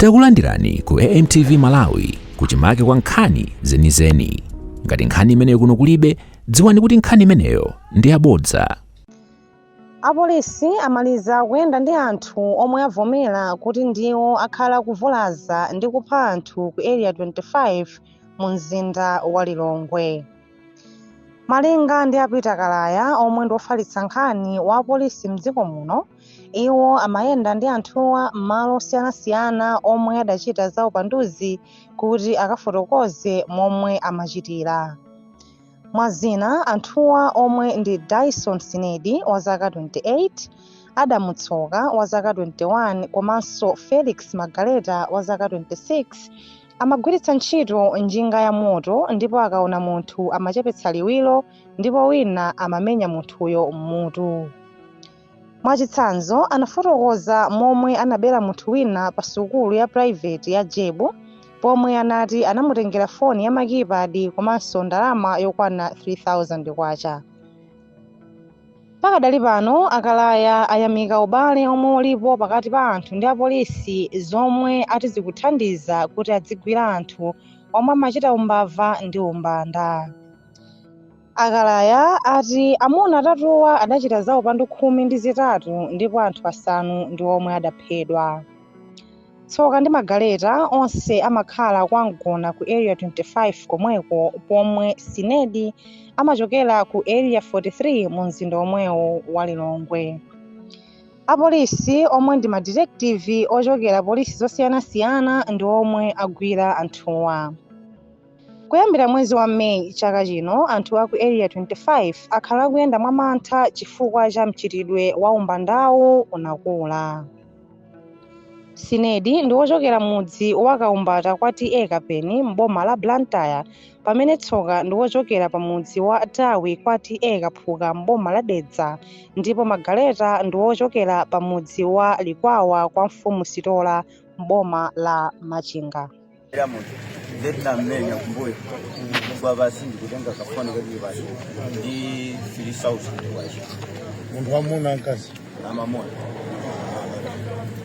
Takulandirani ku AMTV Malawi, kuchimake kwa nkhani zenizeni. Ngati nkhani imeneyo kuno kulibe, dziwani kuti nkhani imeneyo ndi yabodza. Apolisi amaliza kuyenda ndi anthu omwe avomera kuti ndiwo akhala kuvulaza ndi kupha anthu ku Area 25 mu mzinda wa Lilongwe. Malinga ndi a Peter Kalaya, omwe ndi ofalitsa nkhani wa apolisi mdziko muno, iwo amayenda ndi anthuwa m'malo osiyanasiyana omwe adachita za upanduzi kuti akafotokoze momwe amachitira. Mwa zina, anthuwa omwe ndi Dyson Sinedi wa zaka 28, Adamu Tsoka wa zaka 21 komanso Felix Magaleta wa zaka 26 amagwiritsa ntchito njinga ya moto, ndipo akaona munthu amachepetsa liwiro ndipo wina amamenya munthuyo m'mutu. Mwachitsanzo, anafotokoza momwe anabera munthu wina pa sukulu ya private ya Jebu, pomwe anati anamutengera foni ya ma keypad komanso ndalama yokwana 3000 kwacha. Pakadali pano, Akalaya ayamika ubale omwe ulipo pakati pa anthu ndi apolisi, zomwe ati zikuthandiza kuti adzigwira anthu omwe amachita umbava ndi umbanda. Akalaya ati amuna atatuwa adachita za upandu 13 ndipo anthu asanu ndi omwe adaphedwa. Tsoka ndi Magaleta onse amakhala kwa Mgona ku Area 25 komweko, pomwe Sinedi amachokera ku Area 43 mu mzinda omwewo wa Lilongwe. Apolisi omwe ndi ma detective ochokera polisi zosiyanasiyana ndi omwe agwira anthuwa. Kuyambira mwezi wa Meyi chaka chino, anthu aku Area 25 akhala akuyenda mwamantha chifukwa cha mchitidwe wa umbandawu unakula. Sinedi ndi wochokera mudzi wa Kaumbata kwa TA Kapeni m'boma la Blantyre, pamene Tsoka ndi wochokera pa mudzi wa Tawi kwa TA Kaphuka m'boma la Dedza, ndipo Magaleta ndi wochokera pa mudzi wa Likwawa kwa Mfumu Sitola m'boma la Machinga. Ya munthu nde tinamenya kumbuyo kugwa pasi ndikutenga kafoni kakili pasi ndi 3000 kwacha. Munthu wamuna, mkazi? Amamuna.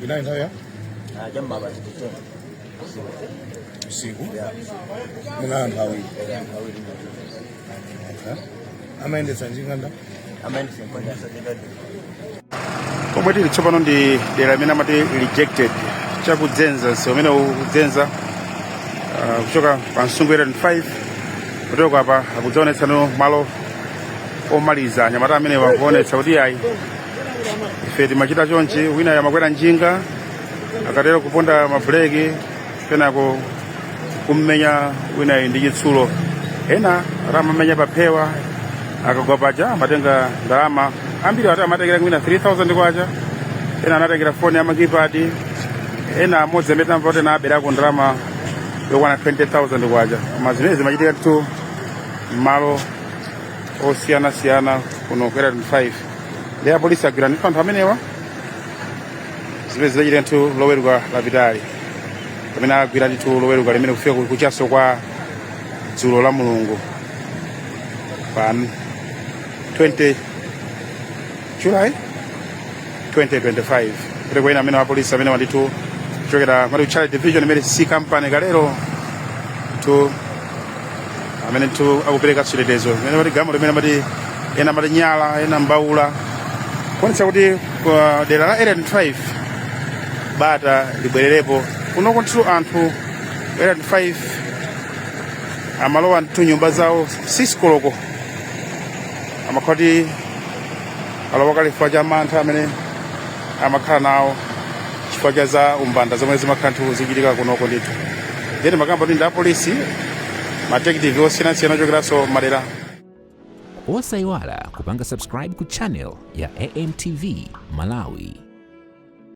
Inali nthawi ya cha m'ma past 10. Usiku? Ya. Muna anthu awiri? Anthu awiri. Okay. Amayendetsa njinga nda? Amayendetsa nkwanja asadedade. Pomwe tili tsopano ndi dera limene amati Rejected, chakudzenza msewu umene ukudzenza kuchoka pa Nsungwi 5 kuteko. Apa akudzaonetsano malo omaliza anyamata amene wakuonetsa kuti ayi, ife timachita chonchi. Wina amakwera njinga, akatero kuponda mabuleki, kenako kummenya wina ndi chitsulo. Ena ati amamenya paphewa, akagwa paja amatenga ndalama. Ambiri ati amatengera mwina 3000 kwacha, ena anatengera foni ya ma keypad, ena amodzi amene tamva kuti anaberako ndalama yokwana 20,000 kwacha. Koma zimene zimachitika tu m'malo osiyanasiyana kuno ku Area 25, ndi apolisi agwira ndithu anthu amenewa. Zimene zidachitika ndithu Loweruka lapitali, pamene agwira ndithu Loweruka limene kufika kuchaso kwa dzulo la Mulungu pa 20 July 2025, kuti kwena amene apolisi amene wandithu kuchokera mati Charlie Division, imene C Company kalero ndithu, amene ndithu akupereka chitetezo, imene mati gamo limene mati ena mati nyala, ena mbaula, kuonetsa kuti dera la Area 25 bata libwererepo. Kunoko ndithu anthu Area 25 amalowa ndithu nyumba zawo 6 koloko, amakhala kuti alowa kale chifukwa cha mantha amene amakhala nawo chifukwa cha za umbanda zomwe zimakhala ndithu zichitika kunoko ndithu. Then makamba kuti ndi apolisi, ma detective osiyanasiyana ochokeranso madera. Osayiwala kupanga subscribe ku channel ya AMTV Malawi.